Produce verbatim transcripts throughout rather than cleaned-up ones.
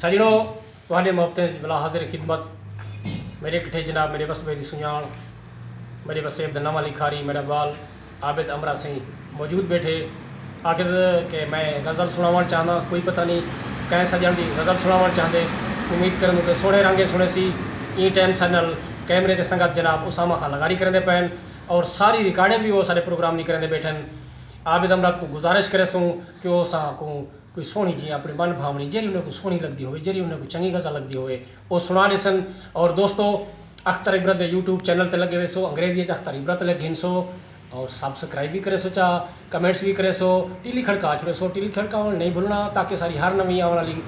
سڄݨو، تہاݙے محبتیں وچ بلا حاضر خدمت۔ میݙے کٹھے جناب، میݙے وسبے دی سنڄاݨ، میݙے وسیب دا نواں لکھاری، میݙا ٻال عابد امرا سئیں موجود ٻیٹھے۔ آکھیس کہ میں غزل سݨاوݨ چاہنداں، کوئی پتہ نہیں کہیں سڄݨ دی غزل سݨاوݨ چاہندے۔ امید کروں کہ سوہݨے رنگ سݨیسی۔ ایں ٹائم ساݙے نال کیمرے تے سنگت جناب اسامہ خان لغاری کریندے پئن، اور ساری ریکارڈنگ بھی وہ سارے پروگرام نہیں کریندے ٻیٹھن۔ عابد امرا کوں گزارش کریسوں کہ وہ اساں کوں کوئی سوہݨی جی اپݨی من بھاوݨی، جیڑھی انہیں کوں سوہݨی لڳدی ہووے، جیڑھی انہیں کوں چنڳی غزل لڳدی ہووے، او سݨا ݙیسن۔ اور دوستو، اختر عبرت دے یوٹیوب چینل تے لڳے ویسو، انگریزی اچ اختر عبرت لڳ گھنسو، اور سبسکرائب وی کریسو چا، کمنٹس وی کریسو، ٹیلی کھڑکا چھوڑیسو، ٹیلی کھڑکاوݨ نہیں بھلݨا، تاکہ ساری ہر نویں آوݨ والی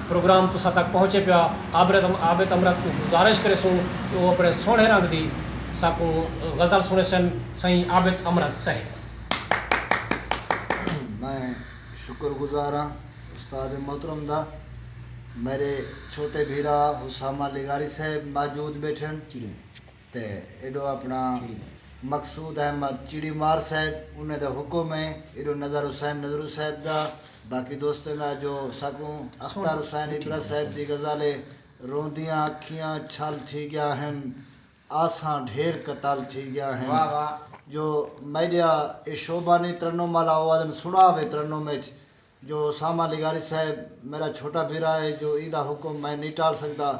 پروگرام تساں تک پہنچے پیا۔ عابد ام-، عابد امرت کوں گزارش کریسوں کہ او اپݨے سوہݨے رنگ دی ساکوں غزل سݨیسن۔ سئیں عابد امرت صاحب۔ میں شکر گزار ہاں استاد محترم دا۔ میرے چھوٹے بھیرا اسامہ لغاری صاحب موجود ٻیٹھن، تے ایݙو اپݨا مقصود احمد چڑی مار صاحب، انہیں دا حکم ہے، ایݙو نظر حسین نظرو صاحب دا، باقی دوستیں دا جو ساکوں اختر حسین عبرت صاحب دی غزل ہے، روندیاں اکھیاں چھل تھی ڳیا ہن، آساں ڈھیر قتل تھی ڳیا ہن۔ واہ واہ۔ جو میݙیا اے شعبہ نہیں ترنم والا، او آدن سݨا وے ترنم وچ۔ جو اسامہ لغاری صاحب میرا چھوٹا بھرا ہے، جو ایندا حکم میں نہیں ٹال سڳدا۔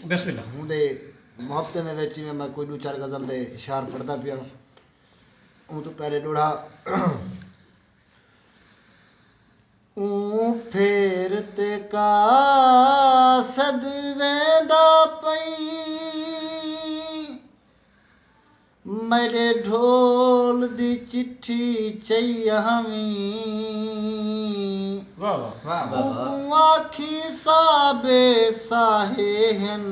بسم اللہ۔ اوندے محبتیں دے وچ ایویں میں کوئی ݙو چار غزل دے اشعار پڑھدا پیاں۔ اوں توں پہلے ݙوہڑا۔ اوں پھیر تے قاصد ویندا پئیں، میݙے ڈھول دی چٹھی چئی آویں۔ واہ واہ۔ واہ واہ۔ اوکوں آکھیں سابے ساہے ہن،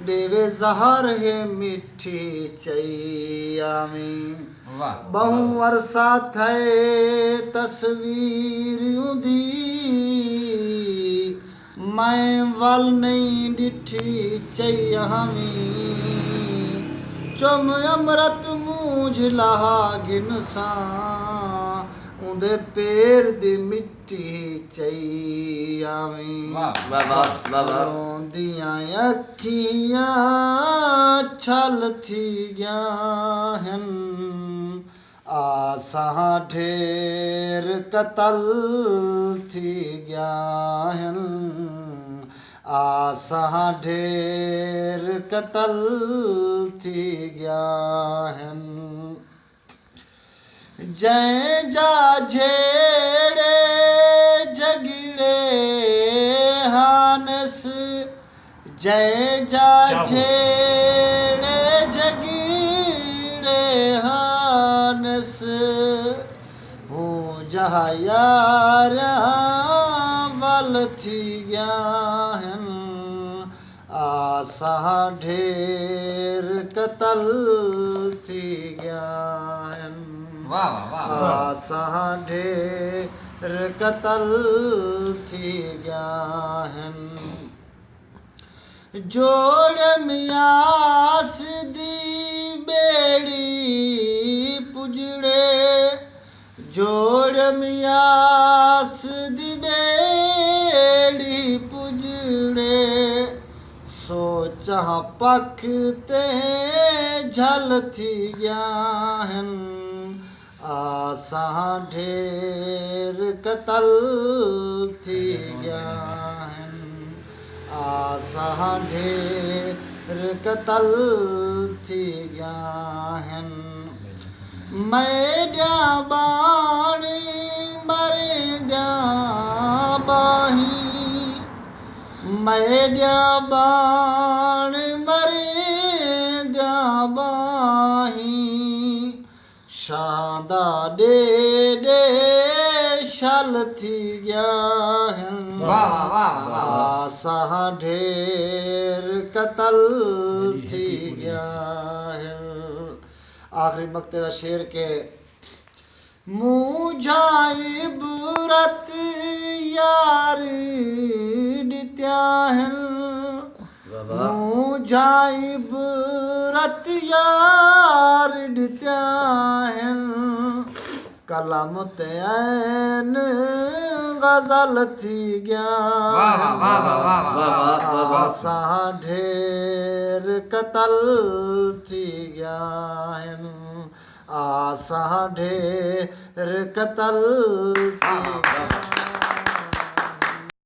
ݙیوے زہر ہے مٹھی چئی آویں۔ واہ۔ ٻہوں عرصہ تھئے تصویر اوندی، میں ول نئیں ݙٹھی چئی آویں۔ چم امرت مونجھ لہا گھنساں، اوندے پیر دی مٹی چئی آویں۔ واہ۔ واہ واہ، واہ واہ۔ روندیاں اکھیاں چھل تھی ڳیاں ہن، آساں ڈھیر قتل تھی ڳیاں ہن، آساں ڈھیر قتل تھی ڳیاں ہن۔ جئیں جا جھیڑے جھڳڑے ہانس، جئیں جا جھیڑے جھڳڑے ہانس، ہوں جہا یاراں ول تھی ڳیاں ہن۔ آساں ڈھیر قتل تھی ڳیاں ہن۔ واہ واہ واہ۔ آساں ڈھیر قتل تھی ڳیاں ہن۔ جوڑ میاس دی ٻیڑی پڄڑے، جوڑ میاس دی ٻیڑی پڄڑے، سوچاں پکھ تے جھل تھی ڳیاں ہن۔ آساں ڈھیر قتل تھی ڳیاں ہن، آساں ڈھیر قتل تھی ڳیاں ہن۔ میݙیاں ٻاہݨ مریندیاں ٻاہیں، میݙیاں ٻاہݨ مریندیاں ٻاہیں، شاہاں دا ݙے ݙے شل تھی ڳیا ہن۔ واہ واہ واہ واہ۔ آساں ڈھیر قتل تھی ڳیا ہن۔ آخری مقطع دا شعر کہ مونجھاں عبرت یار ݙتیاں ہن۔ واہ واہ۔ مونجھاں عبرت یار ݙتیاں ہن۔ قلم تے عین غزل تھی ڳیا واہ واہ واہ واہ واہ واہ واہ آساں ڈھیر قتل تھی ڳیا ہن آساں ڈھیر قتل تھی ڳیا